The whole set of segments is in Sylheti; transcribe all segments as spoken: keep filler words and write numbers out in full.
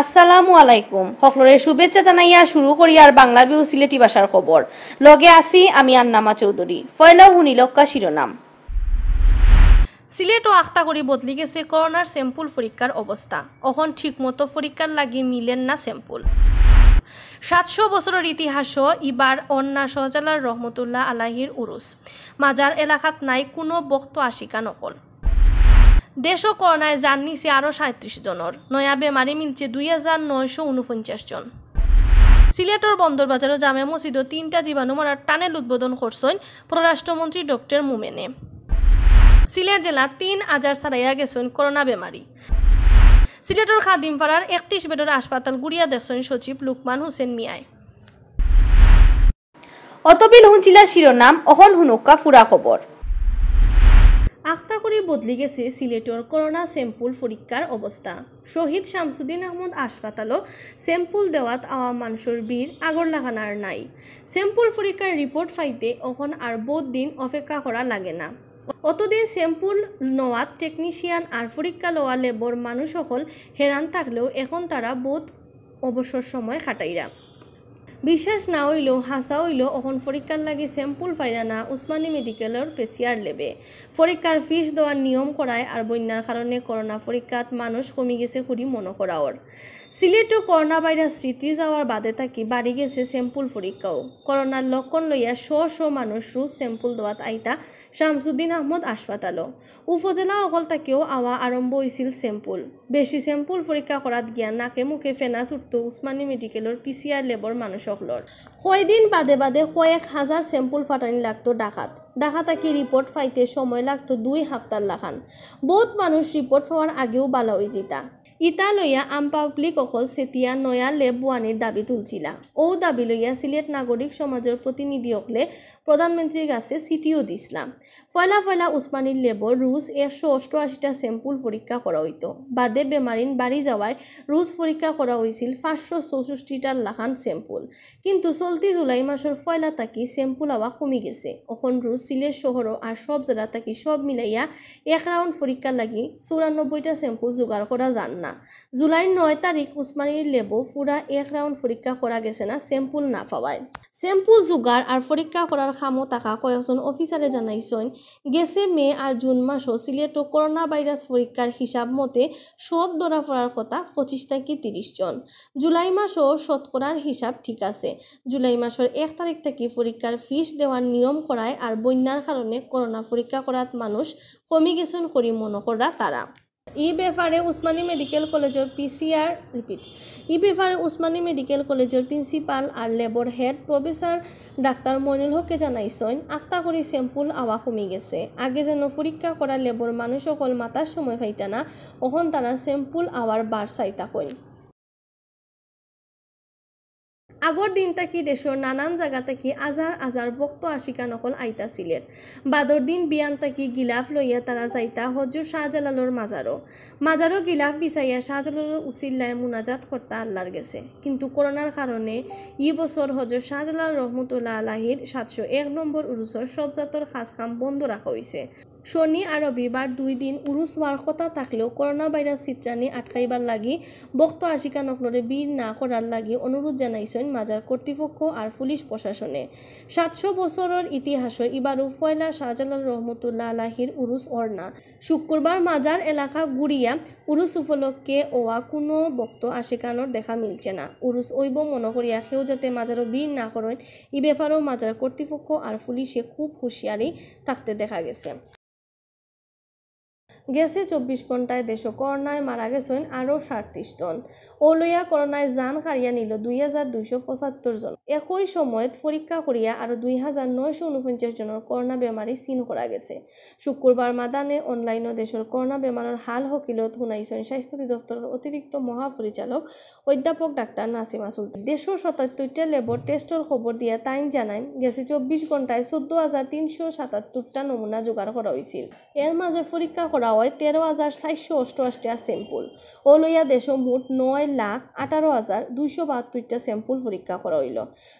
আসসালামু আলাইকুম। হকলরে শুভেচ্ছা জানাইয়া শুরু করিয়ার বাংলা ভিউ সিলেটি ভাষার খবর। লগে আছি আমি আন্নামা চৌধুরী। পয়লাউ হুনিলউক্কা শিরোনাম। সিলেটো আখতা করি বদলি গেছে করোনার sample পরীক্ষার অবস্থা। অখন ঠিকমতো পরীক্ষার লাগি মিলের না sample। সাতশো বছরর ইতিহাসো ইবার অর না শাহজালাল রহমতুল্লাহ আলাইহির উরুস। মাজার এলাকাত নাই কুনু ভক্ত আশিকান অকল। দেশো করোনায় জান নিছে আরো সাঁইত্রিশ জনর। নয়া বেমারি মিলছে দুই হাজার নয়শো ঊনপঞ্চাশ জন। সিলেটর বন্দরবাজারো জামে মসজিদো তিনটা জীবাণু মারার tunnel উদ্বোধন করছইন পররাষ্ট্রমন্ত্রী ডক্টর মোমেনে। সিলেট জেলা তিন হাজার ছাড়াইয়া গেছইন করোনা বেমারি। সিলেটর খাদিমপাড়ার একত্রিশ বেডর হাসপাতাল ঘুরিয়া দেখছইন সচিব লুকমান হোসেন মিয়ায়। অতবিল হুনছিলা শিরোনাম, অখন হুনউক্কা পুরা খবর। আখতা করি বদলি গেছে সিলেটর করোনা sample পরীক্ষার অবস্থা। শহীদ শামসুদ্দিন আহমদ হাসপাতালো sample দেওয়াত আওয়া মানষর ভিড় আগর লাখান আর নাই। Sample পরীক্ষার report পাইতে অখন আর বউত দিন অপেক্ষা করা লাগে না। অতদিন sample নেওয়াত technician আর পরীক্ষা লওয়া ল্যাবর মানুষ অকল হেরান থাকলেও অখন তারা বউত অবসর সময় কাটাইরা। বিশ্বাস না অইলেও হাছা অইলো, অখন পরীক্ষার লাগি sample পাইরা না উসমানী মেডিকেলর পিসিআর ল্যাবে। পরীক্ষার fees দেওয়ার নিয়ম করায় আর বন্যার কারণে করোনা পরীক্ষাত মানুষ কমি গেছে করি মনো করা অর। সিলেটো করোনা ভাইরাস ছিটি যাওয়ার বাদে থাকি বাড়ি গেছে sample পরীক্ষাও। করোনার লক্ষণ লইয়া শ শ মানুষ রুজ sample দেওয়াত আইতা শামসুদ্দিন আহমদ হাসপাতালো। উপজেলা অকল থাকিও আওয়া আরম্ভ অইছিল sample। বেশি sample পরীক্ষা করাত গিয়া নাকে মুখে ফেনা ছুটতো উসমানী মেডিকেলর পিসিআর ল্যাবর মানুষ অকলর। কয়দিন বাদে বাদে কয়েক হাজার sample পাঠানি লাগতো ঢাকাত। ঢাকা থাকি report পাইতে সময় লাগতো দুই হাপ্তার লাখান। বউত মানুষ report পাওয়ার আগেও বালা অইযিতা। ইতা লইয়া আম পাবলিক অকল চেতিয়া নয়া ল্যাব বওয়ানির দাবি তুলছিলা। অউ দাবি লইয়া সিলেট নাগরিক সমাজর প্রতিনিধি অকলে প্রধানমন্ত্রীর কাছে চিঠিও দিছলা। পয়লা পয়লা উসমানীর ল্যাবো রুজ একশো অষ্টআশিটা sample পরীক্ষা করা অইতো। বাদে বেমারিন বাড়ি যাওয়ায় রুজ পরীক্ষা করা অইছিল পাঁচশো চৌষট্টিটার লাখান sample। কিন্তু চলতি জুলাই মাসর পয়লা থাকি sample আওয়া কমি গেছে। অখন রুজ সিলেট শহরো আর সব জেলা থাকি সব মিলাইয়া এক round পরীক্ষার লাগি চৌরানব্বইটা sample জোগাড় করা যার না। জুলাইর নয় তারিখ উসমানীর ল্যাবো পুরা এক round পরীক্ষা করা গেছে না sample না পাওয়ায়। Sample জোগাড় আর পরীক্ষা করার কামো থাকা কয়েকজন অফিসারে জানাইছইন, গেছে মে আর জুন মাসো সিলেটো করোনা ভাইরাস পরীক্ষার হিসাব মতে শত ধরা পড়ার কথা পঁচিশ থাকি তিরিশ জন। জুলাই মাসো শতকরার হিসাব ঠিক আছে। জুলাই মাসর এক তারিখ থাকি পরীক্ষার fees দেওয়ার নিয়ম করায় আর বন্যার কারণে করোনা পরীক্ষা করাত মানুষ কমি গেছইন করি মনো কররা তারা। ই ব্যাপারে উসমানী মেডিকেল কলেজর পিসিআর, repeat, ই ব্যাপারে উসমানী মেডিকেল কলেজর principal আর ল্যাবর head professor ডাক্তার মইনুল হকে জানাইছইন, আখতা করি sample আওয়া কমি গেছে। আগে যেন পরীক্ষা করা ল্যাবর মানুষ অকল মাতার সময় পাইতা না, অখন তারা sample আওয়ার বার চাইতা কইন। আগর দিন থাকি দেশর নানান জাগা থাকি হাজার হাজার ভক্ত আশিকান অকল আইতা সিলেট। বাদর দিন বিয়ান থাকি গিলাফ লইয়া তারা যাইতা হজরত শাহজালালর মাজারো। মাজারো গিলাফ বিছাইয়া শাহজালালর উসিল্লায় মুনাজাত করতা আল্লার গেছে। কিন্তু করোনার কারণে ই বছর হজরত শাহজালাল রহমতুল্লাহ আলাইহির সাতশো এক নম্বর উরুসর সব জাতর কাজ কাম বন্ধ রাখা অইছে। শনি আর রবিবার দুই দিন উরুস অওয়ার কথা থাকলেও করোনা ভাইরাস ছিটরানি আটকাইবার লাগি ভক্ত আশিকান অকলরে ভিড় না করার লাগি অনুরোধ জানাইছইন মাজার কর্তৃপক্ষ আর পুলিশ প্রশাসনে। সাতশো বছরর ইতিহাসো ইবারও পয়লা শাহজালাল রহমতুল্লাহ আলাইহির উরুস অর না। শুক্রবার মাজার এলাকা ঘুরিয়া উরুস উপলক্ষে অওয়া কুনু ভক্ত আশিকানর দেখা মিলছে না। উরুস অইবো মনো করিয়া কেউ যাতে মাজারো ভিড় না করইন, ই ব্যাপারেও মাজার কর্তৃপক্ষ আর পুলিশে খুব হুঁশিয়ারি থাকতে দেখা গেছে। গেছে চব্বিশ ঘন্টায় দেশো করোনায় মারা গেছইন আরও সাতত্রিশ জন। অউ লইয়া করোনায় জান কাড়িয়া নিল দুই হাজার দুইশো পঁচাত্তর জন। একই সময়ত পরীক্ষা করিয়া আরও দুই হাজার নয়শো ঊনপঞ্চাশ জনর করোনা বেমারি চিন করা গেছে। শুক্রবার মাদানে online-ও দেশর করোনা বেমারর হাল হকিলত হুনাইছইন স্বাস্থ্য অধিদপ্তরর অতিরিক্ত মহাপরিচালক অধ্যাপক ডাক্তার নাসিমা সুলতান। দেশো সাতাত্তরটা ল্যাবর test-র খবর দিয়া তাইন জানাইন, গেছে চব্বিশ ঘন্টায় চৌদ্দ হাজার তিনশো সাতাত্তরটা নমুনা জোগাড় করা অইছিল। এর মাঝে পরীক্ষা করা অয় তেরো হাজার চারশো অষ্টআশিটা sample। অউ লইয়া দেশো মোট নয় লাখ আঠারো হাজার দুইশো বাহাত্তরটা sample পরীক্ষা করা অইল।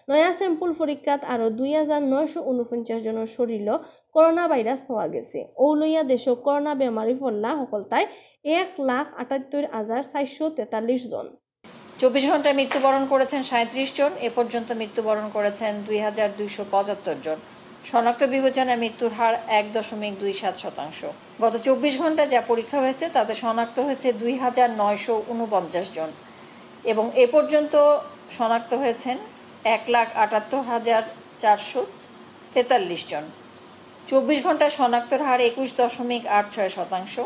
নয়া sample পরীক্ষাত আরও দুই হাজার নয়শো ঊনপঞ্চাশ জনর শরীলো করোনা ভাইরাস পাওয়া গেছে। অউ লইয়া দেশো করোনা বেমারি পড়লা হকলতায় এক লাখ আটাত্তর হাজার চারশো তেতাল্লিশ জন। চব্বিশ ঘন্টায় মৃত্যুবরণ করেছেন সাঁইত্রিশ জন। এ পর্যন্ত মৃত্যুবরণ করেছেন দুই হাজার দুইশো পঁচাত্তর জন। শনাক্ত বিবেচনায় মৃত্যুর হার এক দশমিক দুই সাত শতাংশ। গত চব্বিশ ঘন্টায় যা পরীক্ষা হয়েছে, তাতে শনাক্ত হয়েছে দুই হাজার নয়শো ঊনপঞ্চাশ জন এবং এ পর্যন্ত শনাক্ত হয়েছেন এক লাখ আটাত্তর হাজার চারশো তেতাল্লিশ জন। চব্বিশ ঘন্টায় শনাক্তের হার একুশ দশমিক আট ছয় শতাংশ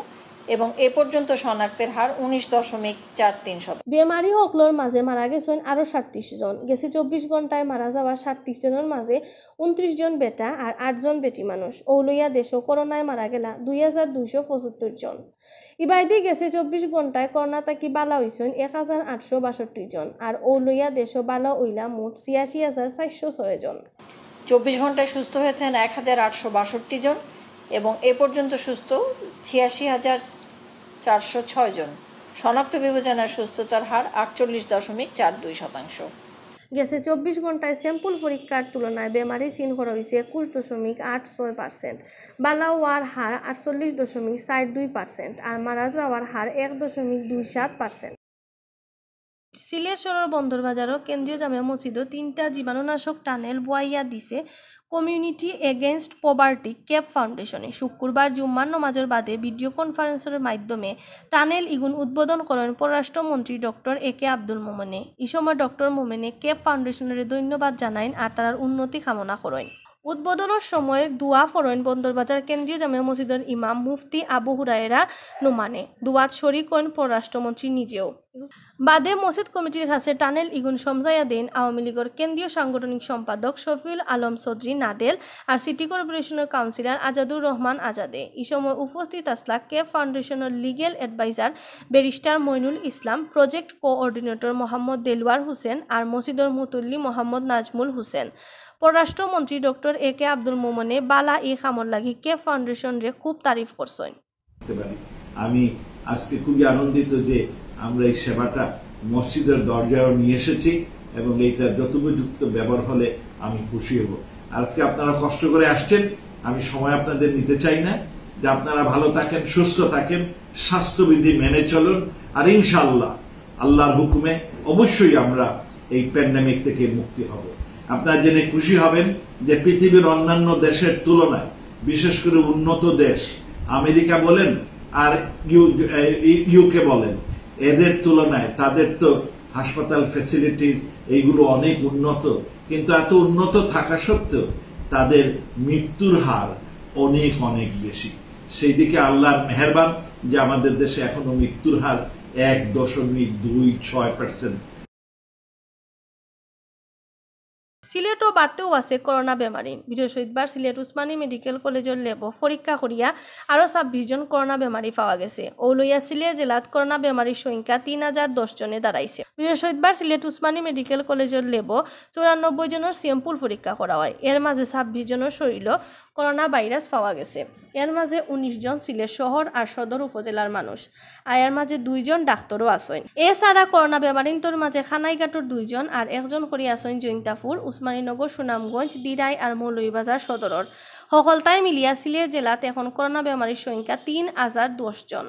এবং এ পর্যন্ত শনাক্তের হার উনিশ দশমিক চার তিন শতাংশ। বেমারি হকলর মাঝে মারা গেছইন আরও সাতত্রিশ জন। গেছে চব্বিশ ঘন্টায় মারা যাওয়া সাতত্রিশ জনর মাঝে ঊনত্রিশ জন বেটা আর আট জন বেটি মানুষ। অউ লইয়া দেশো করোনায় মারা গেলা দুই হাজার দুইশো পঁচাত্তর জন। ইবায়দি গেছে চব্বিশ ঘন্টায় করোনা থাকি বালা অইছইন এক হাজার আটশো বাষট্টি জন, আর অউ লইয়া দেশো বালা অইলা মোট ছিয়াশি হাজার চারশো ছয় জন। চব্বিশ ঘন্টায় সুস্থ হয়েছেন এক হাজার আটশো বাষট্টি জন এবং এ পর্যন্ত সুস্থ ছিয়াশি হাজার চারশো ছয় জন। শনাক্ত বিবেচনায় সুস্থতার হার আটচল্লিশ দশমিক চার দুই শতাংশ। গেছে চব্বিশ ঘন্টায় স্যাম্পল পরীক্ষার তুলনায় বেমারি চিন করা অইছে একুশ দশমিক আট ছয় পার্সেন্ট, বালা অওয়ার হার আটচল্লিশ দশমিক চার দুই পার্সেন্ট, আর মারা যাওয়ার হার এক দশমিক দুই সাত পার্সেন্ট। সিলেট শহরর বন্দরবাজারো কেন্দ্রীয় জামে মসজিদো তিনটা জীবাণুনাশক টানেল বওয়াইয়া দিছে কমিউনিটি এগেইনস্ট পভার্টি কেপ ফাউন্ডেশনে। শুক্রবার জুম্মার নমাজর বাদে ভিডিও কনফারেন্সর মাধ্যমে টানেল ইগুন উদ্বোধন করইন পররাষ্ট্রমন্ত্রী ডক্টর এ কে আব্দুল মোমেনে। ই সময় ডক্টর মোমেনে কেপ ফাউন্ডেশনরে ধন্যবাদ জানাইন আর তারার উন্নতি কামনা করইন। উদ্বোধনর সময় দোয়া পড়ইন বন্দরবাজার কেন্দ্রীয় জামে মসজিদর ইমাম মুফতি আবু হুরায়রা নোমানে। দোয়াত শরিক অইন পররাষ্ট্রমন্ত্রী নিজেও। বাদে মসজিদ কমিটির কাছে টানেল ইগুন সমঝাইয়া দেইন আওয়ামী লীগর কেন্দ্রীয় সাংগঠনিক সম্পাদক শফিউল আলম চৌধুরী নাদেল আর সিটি কর্পোরেশনর কাউন্সিলর আজাদুর রহমান আজাদে। ই সময় উপস্থিত আছলা কেপ ফাউন্ডেশনর legal adviser barrister Moinul Islam, project coordinator Mohammad দেলওয়ার হোসেন আর মসজিদর মুতল্লি মোহাম্মদ নাজমুল হোসেন। পররাষ্ট্রমন্ত্রী ডক্টর এ কে আব্দুল মোমেনে বালা ই কামর লাগি কেপ ফাউন্ডেশনরে খুব তারিফ করছইন। করতে পারি। আমি আজকে খুবই আনন্দিত যে আমরা এই সেবাটা মসজিদের দরজায়ও নিয়ে এসেছি এবং এইটা যথোপযুক্ত ব্যবহার হলে আমি খুশি হব। আর আজকে আপনারা কষ্ট করে আসছেন, আমি সময় আপনাদের নিতে চাই না। যে আপনারা ভালো থাকেন, সুস্থ থাকেন, স্বাস্থ্যবিধি মেনে চলুন, আর ইনশাআল্লাহ আল্লাহর হুকুমে অবশ্যই আমরা এই প্যান্ডেমিক থেকে মুক্তি হব। আপনারা জেনে খুশি হবেন যে পৃথিবীর অন্যান্য দেশের তুলনায়, বিশেষ করে উন্নত দেশ, আমেরিকা বলেন আর ইউকে বলেন, এদের তুলনায় তাদের তো হাসপাতাল ফ্যাসিলিটিস এইগুলো অনেক উন্নত, কিন্তু এত উন্নত থাকা সত্ত্বেও তাদের মৃত্যুর হার অনেক অনেক বেশি। সেই দিকে আল্লাহর মেহেরবান যে আমাদের দেশে এখনো মৃত্যুর হার এক দশমিক দুই ছয় পার্সেন্ট। সিলেটও বাড়তেউ আছে করোনা বেমারি। বৃহস্পতিবার সিলেট উসমানী মেডিকেল কলেজর ল্যাবো পরীক্ষা করিয়া আরও ছাব্বিশ জন করোনা বেমারি পাওয়া গেছে। অউ লইয়া সিলেট জেলাত করোনা বেমারির সংখ্যা তিন হাজার দশ জনে দাঁড়াইছে। বৃহস্পতিবার সিলেট উসমানী মেডিকেল কলেজর ল্যাবো চুরানব্বই জনর স্যাম্পল পরীক্ষা করা হয়। এর মাঝে ছাব্বিশ জনর শরীরও করোনা ভাইরাস পাওয়া গেছে। এর মাঝে উনিশ জন সিলেট শহর আর সদর উপজেলার মানুষ। আর এর মাঝে দুইজন ডাক্তারও আছইন। এছাড়া করোনা বেমারিন্তর মাঝে কানাইঘাটর দুইজন আর একজন করি আছইন জৈন্তাপুর, উসমানীনগর, সুনামগঞ্জ, দিরাই আর মৌলভীবাজার সদরর। হকলতায় মিলিয়া সিলেট জেলাত এখন করোনা বেমারির সংখ্যা তিন হাজার দশ জন।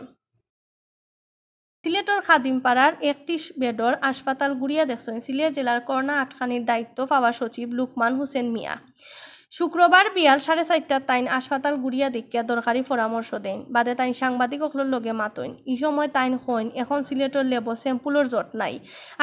সিলেটর খাদিমপাড়ার একত্রিশ বেডর হাসপাতাল ঘুরিয়া দেখছইন সিলেট জেলার করোনা আটকানির দায়িত্ব পাওয়া সচিব লুকমান হোসেন মিয়া। শুক্রবার বিয়াল সাড়ে চাইরটাত তাইন হাসপাতাল ঘুরিয়া দেখিয়া দরকারি পরামর্শ দেইন। বাদে তাইন সাংবাদিক অকলর লগে মাতইন। ই সময় তাইন কইন, এখন সিলেটর ল্যাবো স্যাম্পলর জট নাই।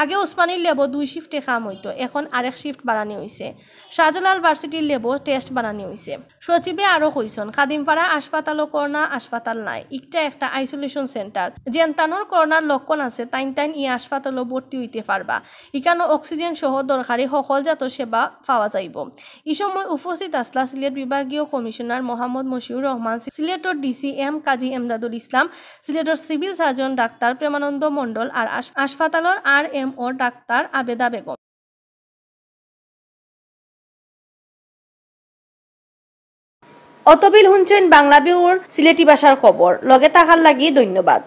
আগে উসমানীর ল্যাবো দুই শিফটে কাম অইতো, এখন আরেক শিফট বাড়ানি অইছে। শাহজালাল ভার্সিটির ল্যাবো টেস্ট বাড়ানি অইছে। সচিবে আরও কইছইন, খাদিমপাড়া হাসপাতালও করোনা হাসপাতাল নায়, ইকটা একটা আইসোলেশন সেন্টার। যেনতানর করোনার লক্ষণ আছে, তাইন তাইন ই হাসপাতালও ভর্তি অইতে পারবা। ইকানো অক্সিজেন সহ দরকারি হকল জাত সেবা পাওয়া যাইবো। ই সময় উপস্থিত আছলা সিলেট বিভাগীয় কমিশনার মোহাম্মদ মশিউর রহমান, সিলেটর ডিসি এম কাজী এমদাদুল ইসলাম, সিলেটর সিভিল সার্জন ডাক্তার প্রেমানন্দ মণ্ডল আর হাস-, হাসপাতালর আরএমও ডাক্তার আবেদা বেগম। অতবিল হুনছইন বাংলা বিউর সিলেটি ভাষার খবর। লগে থাকার লাগি ধন্যবাদ।